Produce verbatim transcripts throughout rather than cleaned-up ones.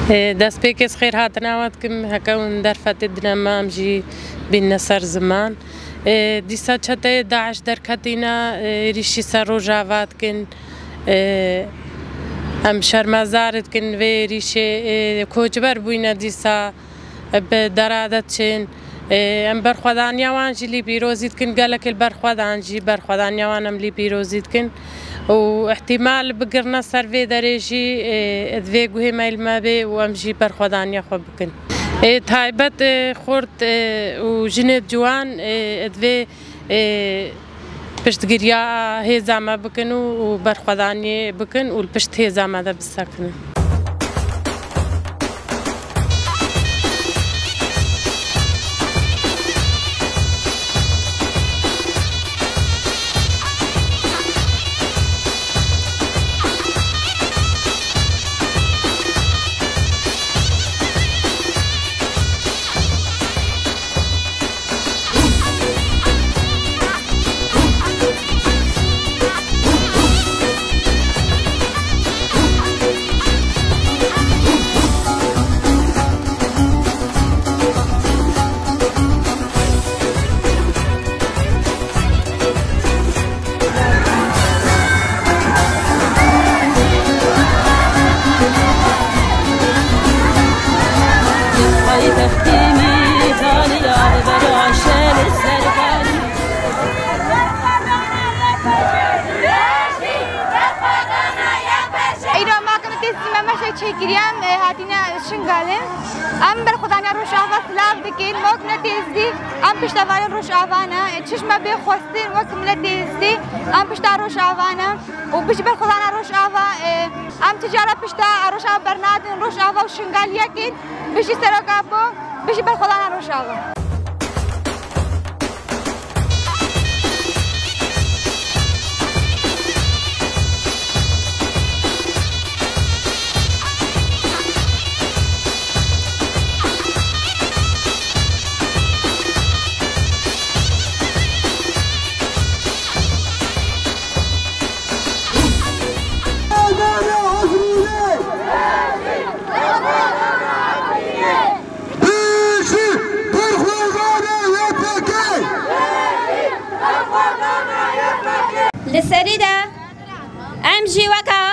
Ê, destpêkê ez xêr hatina we dikim, heke hûn derfetê dine me, em jî bînine ser ziman. Ê, dîsa çeteyê DAIŞ derketîne, ê, êrîşî ser Rojava dikin. Ê, em şermezar dikin vê êrîşê, ê, koçber bûyne dîsa. Bi dera de diçin. Ê, em berxwedaniya wan jî lî pîrozî dikin. Gelekê li berxwedan jî berxwedaniya wan em lî pîrozî dikin. Û îhtîmal bigirne ser vê derê jî, ê, di vê guhê me li me bê û em jî berxwedaniya xwe bikin. Ê, taybet, ê, xort, ê, û jinê ciwan, ê, di vê, ê, piştgiriya hêza me bikin û, û berxwedaniyê bikin û li pişt hêza me de bisekinin. Îro em wek milletê Êzdî me meşek çêkiriye, em, e, hatine Şingalê. Em berxwedaniya Rojava silav dikin. Wek milletê Êzdî em piştevanên Rojava ne. E, çi ji me bê xwestin wek milletê Êzdî em pişta Rojava ne. Û bi ji berxwedana Rojava, e, em ti cara pişta Rojava bernadin. Rojava û Şingal yek in. Bijî Serok Apo, bijî berxwedana Rojava. Li serî de em jî weka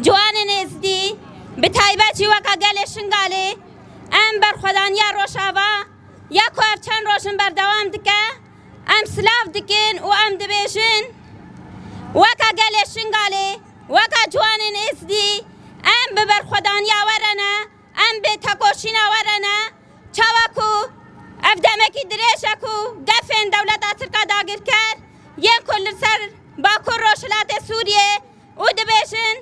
ciwanên Êzdî, bi taybet jî weka gelê Şingalê, em berxwedaniya Rojava ya ku ev çend roj in berdewam dike, em silav dikin û em dibêjin, weka gelê Şingalê, weka ciwanên Êzdî, em bi berxwedaniya we re ne, em bi tekoşîna we re ne, çawa ku ev demekî dirêj e ku gefên dewleta Tirk a dagirker yên ku li ser Bakur Rojhilatê Sûriyê û dibêjin,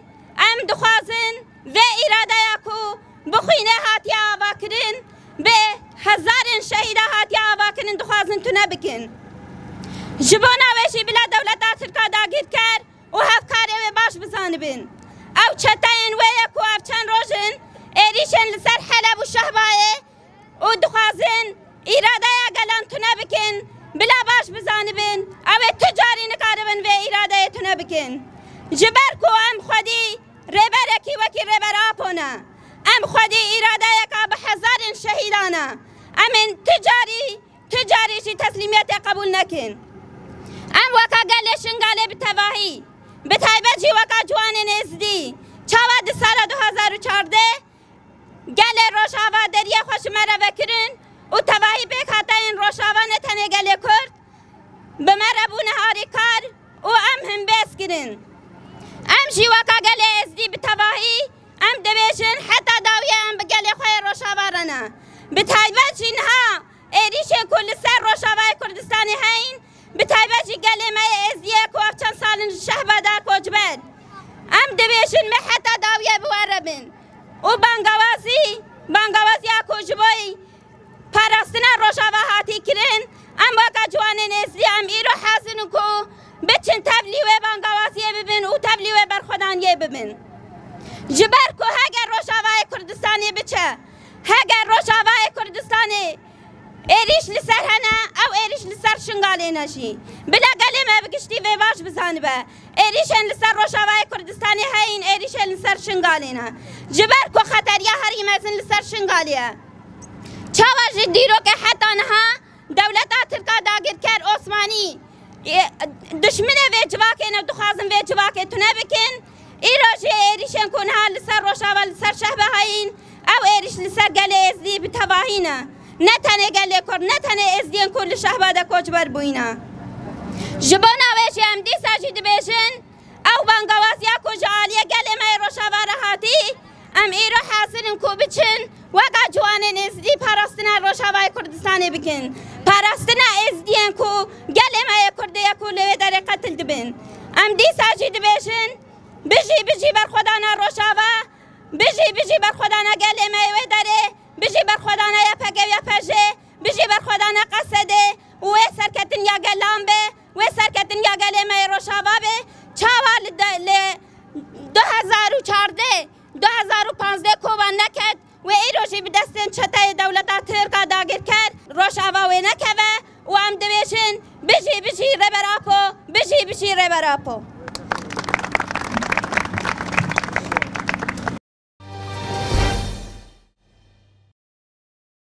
em dixwazin vê îradeya ku bi xwînê hatiye avakirin, bi hezarên şehîda hatiye avakirin, dixwazin tune bikin. Ji bona wê jî bila dewleta Tirk a dagirker û hevkarê wê baş bizanibin. Ew çeteyên wê ye ku ev çend roj in êrîşên li ser Heleb û Şehbayê û dixwazin îradeya gelan tune bikin, bila baş bizanibin, ew ê tu carî nikaribin vê îradeyê tune bikin. Ji ber ku em xwedî rêberekî wekî Rêber Apo ne. Em xwedî îradeyeka bi hezarên şehîdan e. Em ên tu carî, tu carî jî teslîmiyetê qebûl nekin. Em weka gelê Şingalê bi tevahî, bi taybet jî weka ciwanên Êzdî, çawa di sala du hezar û çardeh gelê Rojava deriyê xwe ji me re vekirin û tevahî pêkhateyên Rojava ne tenê gelê Kurd bi me re bûne harîkar û em himbêz kirin. Em jî weka gelê Êzdî bi tevahî em dibêjin heta dawiyê em bi gelê xwe yê Rojava re ne. Bi taybet jî niha êrîşên ku li ser Rojavayê Kurdistanê heyîn, bi taybet jî gelê me yê Êzdiyê ku ev çend sal in ji Şehba de koçber. Em dibêjin me heta dawiyê bi we re bin. Û bangawazî, bangawaziya ku ji bo parastina Rojava hatî kirin, em weke ciwanên Êzdî em îro hazir in ku biçin tevlî wê bangawaziyê bibin û tevlî wê berxwedaniyê bibin. Ji ber ku heger Rojavayê Kurdistanê biçe, heger Rojavayê Kurdistanê Êrîş li ser hene, ew êrîş li ser Şingalê ne jî. Bila gelê me bi giştî vê baş bizanibe. Êrîşên li ser Rojavayê Kurdistanê heyîn, êrîşên li ser Şingalê ne. Ji ber ku xeteriya herî mezin li ser Şingalê ye. Çawa ji dîrokê heta niha dewleta Tirka dagirker Osmanî, e, dişminê vê civakê ne, dixwazin vê civakê tune bikin. Îro jî êrîşên ku niha li ser Rojava, li ser Şehbe heyîn, ew êrîş li ser gelê Êzdî bi tevahî ne. Ne tenê gelê Kurd, ne tenê Êzdiyên ku li Şehba de koçber bûyîne. Ji bona wê jî em dîsa jî dibêjin, ew bangawaziya ku ji aliyê gelê me yê Rojava re hatî, em îro hazir in ku biçin weka ciwanên Êzdî parastina Rojavayê Kurdistanê bikin. Parastina Êzdiyên ku gelê me yê Kurdê ye ku li wê derê qetil dibin. Em dîsa jî dibêjin, bijî, bijî berxwedana Rojava, bijî, bijî berxwedana gelê me yê wê derê, bijî berxwedana Y P G û Y P J, bijî berxwedana Q S D û wê serketiniya gelan be, wê serketiniya gelê me yê Rojava be. Çawa li de-, li du hezar û çardeh, du hezar û panzdeh kovan neket, wê îro jî bi destên çeteyê dewleta Tirka dagirker Rojava wê nekeve û em dibêjin, bijî, bijî Rêber Apo, bijî, bijî Rêber Apo.